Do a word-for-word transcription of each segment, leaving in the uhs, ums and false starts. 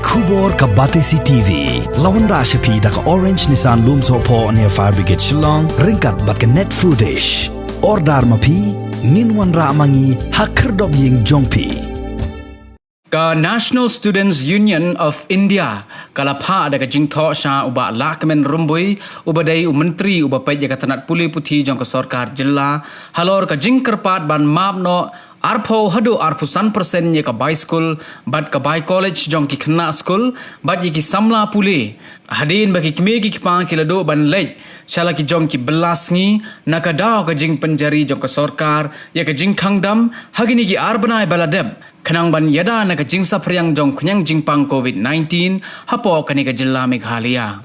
Khubor ka Batesi T V la wanrah sha phi da ka Orange Nissan Lumsohphoh near Fire Brigade Shillong, ryngkat bad ka Net Foodish. Order ma phi, ngin wanrah ma ngi ha khyrdop ïing jong phi. Ka National Students Union of India ka la phah da ka jingthoh sha u Bah Lahkmen Rymbui, uba dei u Myntri uba peit ïa ka tnat pule puthi jong ka sorkar jylla, halor ka jingkyrpad ban map noh arphew haduh arphew san percent ïa ka bai skul bad ka bai college jong ki khynnah skul bad ïa ki samla pule, hadien ba ki kmie ki kpa ki la duh ban leit sha la ki jong ki bylla sngi na ka daw ka jingpynjari jong ka sorkar ïa ka jingkhang dam ha kine ki ar bnai ba la dep, khnang ban ïada na ka jingsaphriang jong khñiang jingpang covid nineteen hapoh kane ka jylla Meghalaya.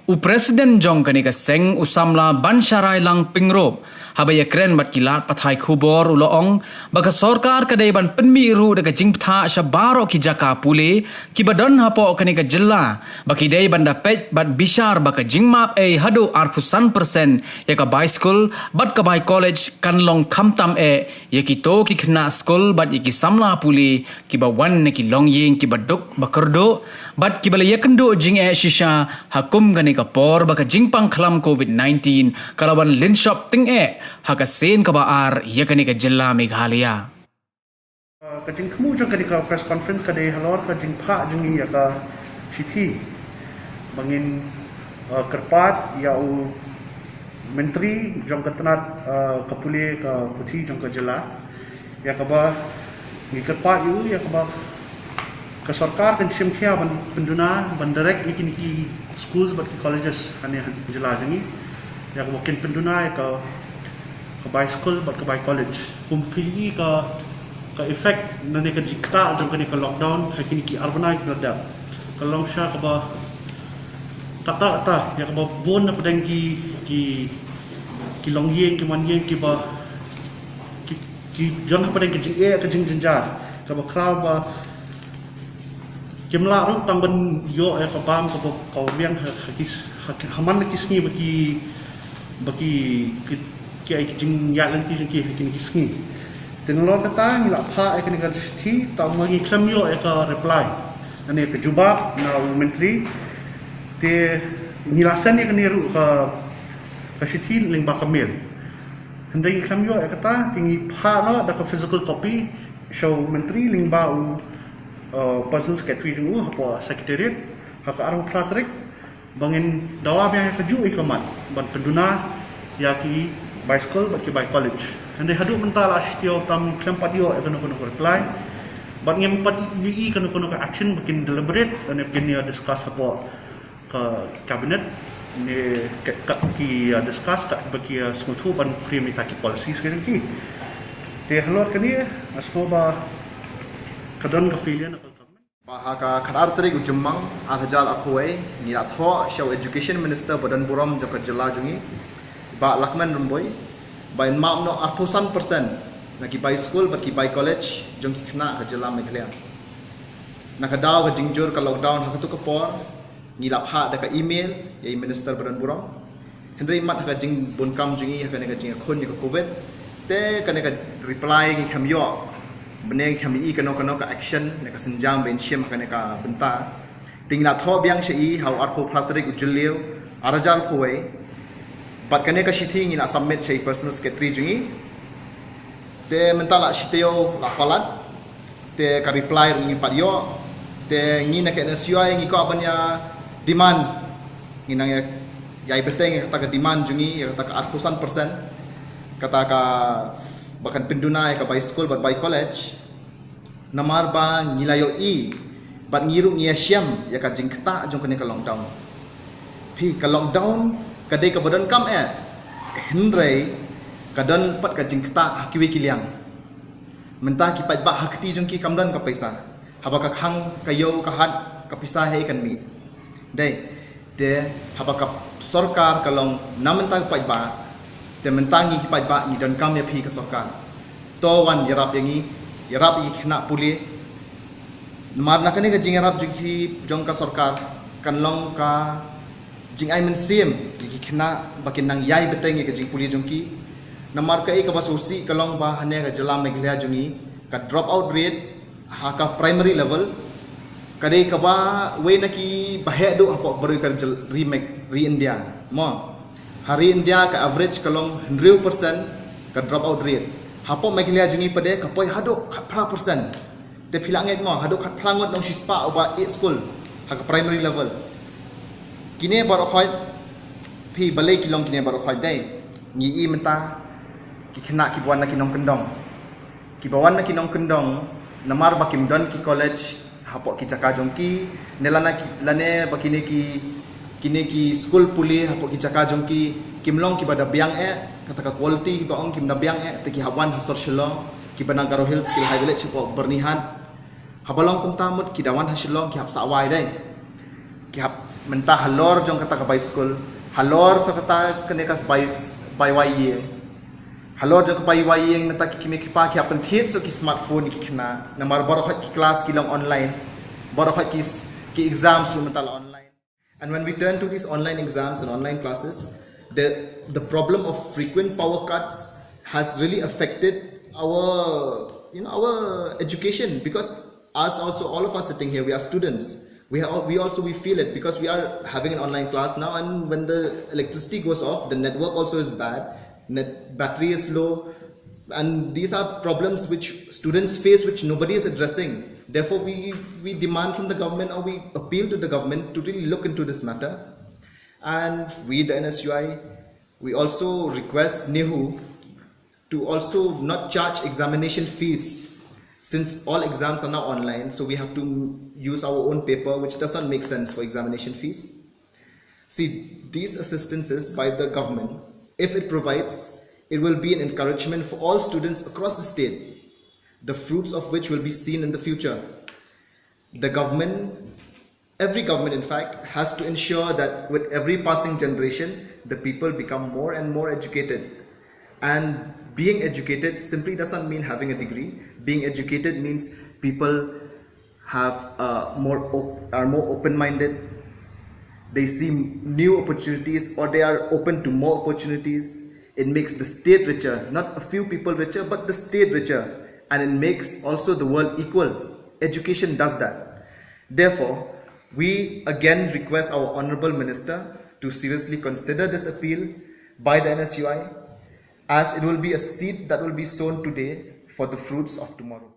U President jong kane ka seng, u samla Bansharai Langpingrop, haba ïakren bad ki lad pathai khubor, u la ong ba ka sorkar ka dei ban pynmih ruh da ka jingbthah sha baroh ki jaka pule kiba don hapoh kane ka jylla, ba ki dei ban da peit bad bishar ba ka jingmap ei haduh arphew san percent ïa ka bai skul bad ka bai college kan long khamtam eh ïa kito ki khynnah skul bad ïa ki samla pule kiba wan na ki longïing kiba duk ba kyrduh bad kiba la ïakynduh jingeh shisha ha kum kane ka por ba ka jingpang khlam covid nineteen ka la wan lynshop tyngeh ha ka sien kaba ar ïa kane ka jylla Meghalaya. Ka jingthmu jong kane ka press conference ka dei halor ka jingphah jong ngi ïa ka shithi ba ngin, uh, kyrpad ïa u Myntri jong ka tnat, uh, ka pule ka puthi jong ka jylla, ïa kaba ngi kyrpad ïa u, ïa kaba ka sorkar kan shim khia ban pynduna, ban direct ïa kine ki schools bad ki colleges hangne ha jylla jong ngi, ïa kaba kin pynduna ïa ka, ka bai school bad ka bai college. Kum phi i ka, ka effect lane ka jingktah jong kane ka lockdown ha kine ki ar bnai ki la dep, ka long shisha kaba katta katta ïa kaba bun na pdeng ki, ki, ki longïing, ki manïing kiba ki, ki don ha pdeng ka jingeh, ka jingjynjar, kaba khraw ba kim lah ruh tang ban ïoh ïa ka bam kaba, kaba biang ha, ha ki, ha ki, ha man la ki sngi ba ki, ba ki, ki, ki ai ki jingïaid lynti jong ki ha kine ki sngi. Te nalor kata ngi la phah ïa kane ka shithi, tang ma ngi khlem ïoh ïa ka reply lane ka jubab na u Myntri. Te ngi la send ïa kane ruh ka, ka shithi lyngba ka mail. Hynrei ngi khlem ïoh ïa kata, te ngi phah noh da ka physical copy sha u Myntri lyngba u, uh, Personal Secretary jong u hapoh Secretariat ha ka arphew phra tarik, ba ngin dawa biang ïa kajuh ïa ka mat ban pynduna ïa ki bai school bad ki bai college. Hynrei haduh mynta la shi taïew tam khlem pat ïoh ïa kano kano ka reply bad ngim pat ïohi kano kano ka action ba kin deliberate lane ba kin ïa discuss hapoh ka cabinet ne ka, ka ki, uh, discuss ka ba ki, uh, sngewthuh ban frame ïa kita ki policies ki jong ki. Te halor kane nga sngew ba ka don ka failure na ka government. Ba ha ka khatar tarik u Jymmang ar hajar arphew wei ngi la thoh sha u Education Minister ba don burom jong ka jylla jong ngi, Bah Lahkmen Rymbui, ba in map noh arphew san percent na ki bai school bad ki bai college jong ki khynnah ka jylla Meghalaya. Na ka daw ka jingjur ka lockdown ha katu ka por, ngi la phah da ka email ïa i Minister ba don burom. Hynrei mat ha ka jingbun kam jong ngi ha kane ka jingïakhun ïa ka covid, te kane ka reply ngi khlem ïoh, bad ngi khlem ïohi kano kano ka action ne ka sienjam ba in shim ha kane ka bynta. Te ngi la thoh biang sha i ha u arphew phra tarik u Jylliew ar hajar arphew wei, bad kane ka shithi ngi la submit sha i Personal Secretary jong ngi. Te mynta la shi taïew la palat, te ka reply ruh ngim pat ïoh. Te ngi na ka N S U I ngi kwah ban ïa demand, ngi nang ïa, ïai bteng ïa kata ka demand jong ngi, ïa kata ka arphew san percent, kata ka ba kan pynduna ïa ka bai school bad bai college. Namar ba ngi la ïohi bad ngi ruh ngi ïa shem ïa ka jingktah jong kane ka lockdown. Phi, ka lockdown ka dei kaba donkam eh, hynrei ka don pat ka jingktah ha kiwei ki liang. Mynta ki paidbah ha kti jong ki kam don ka pisa. Haba ka khang ka ïew ka hat, ka pisa hei kan mih. Dei, te haba ka sorkar ka long na mynta ka paidbah, te mynta ngi ki paidbah ngi donkam ïa phi ka sorkar. To wan ïarap ïa ngi, ïarap ïa ki khynnah pule. Namar na kane ka jingïarap jong ki, jong ka sorkar kan long ka jingai mynsiem ïa ki khynnah ba kin nang ïai bteng ïa ka jingpule jong ki. Namar kaei kaba sngewsih ka long ba hangne ka jylla Meghalaya jong ngi, ka drop out rate ha ka primary level Ka dei kaba wei na ki ba heh duh hapoh baroh ka jyl-, ri Meg-, ri India. Mo. Ha ri India ka average ka long hynriew percent ka dropout rate. Hapoh Meghalaya jong ngi pat de ka poi haduh khatphra percent. Te phi lah ngeit mo, haduh khatphra ngut na u shispah uba ïeh skul ha ka primary level. Kine baroh khoit, phi, balei ki long kine baroh khoit dei? Ngi i mynta ki khynnah kiba wan na ki nongkyndong. Kiba wan na ki nongkyndong namar ba kim don ki college hapoh ki jaka jong ki, ne lane ki, lane ba kine ki, kine ki skul pule hapoh ki jaka jong ki kim long kiba da biang eh, kata ka quality kiba ong kim da biang eh, te ki hap wan ha sor Shillong, kiba na Garo Hills ki la hap leit shapoh Byrnihat. Haba long kumta mut ki da wan ha Shillong ki hap sah wai dei. Ki hap mynta halor jong kata ka bai skul, halor sa kata kane ka bai s-, bai wai ïing. Halor jong ka bai wai ïing mynta ki kmie ki kpa ki hap pynthied sa ki smartphone ki khynnah. Namar baroh khoit ki class ki long online. Baroh khoit ki s-, ki exams ruh mynta la online. And when we turn to these online exams and online classes, the, the problem of frequent power cuts has really affected our, you know, our education, because us also, all of us sitting here, we are students. We are, we also, we feel it because we are having an online class now, and when the electricity goes off, the network also is bad, net battery is low, and these are problems which students face, which nobody is addressing. Therefore, we, we demand from the government, or we appeal to the government to really look into this matter. And we, the N S U I, we also request NEHU to also not charge examination fees, since all exams are now online, so we have to use our own paper, which does not make sense for examination fees. See, these assistances by the government, if it provides, it will be an encouragement for all students across the state, the fruits of which will be seen in the future. The government, every government in fact, has to ensure that with every passing generation, the people become more and more educated. And being educated simply doesn't mean having a degree. Being educated means people have, uh, more op- are more open-minded. They see new opportunities, or they are open to more opportunities. It makes the state richer, not a few people richer, but the state richer, and it makes also the world equal. Education does that. Therefore, we again request our Honorable Minister to seriously consider this appeal by the N S U I, as it will be a seed that will be sown today for the fruits of tomorrow.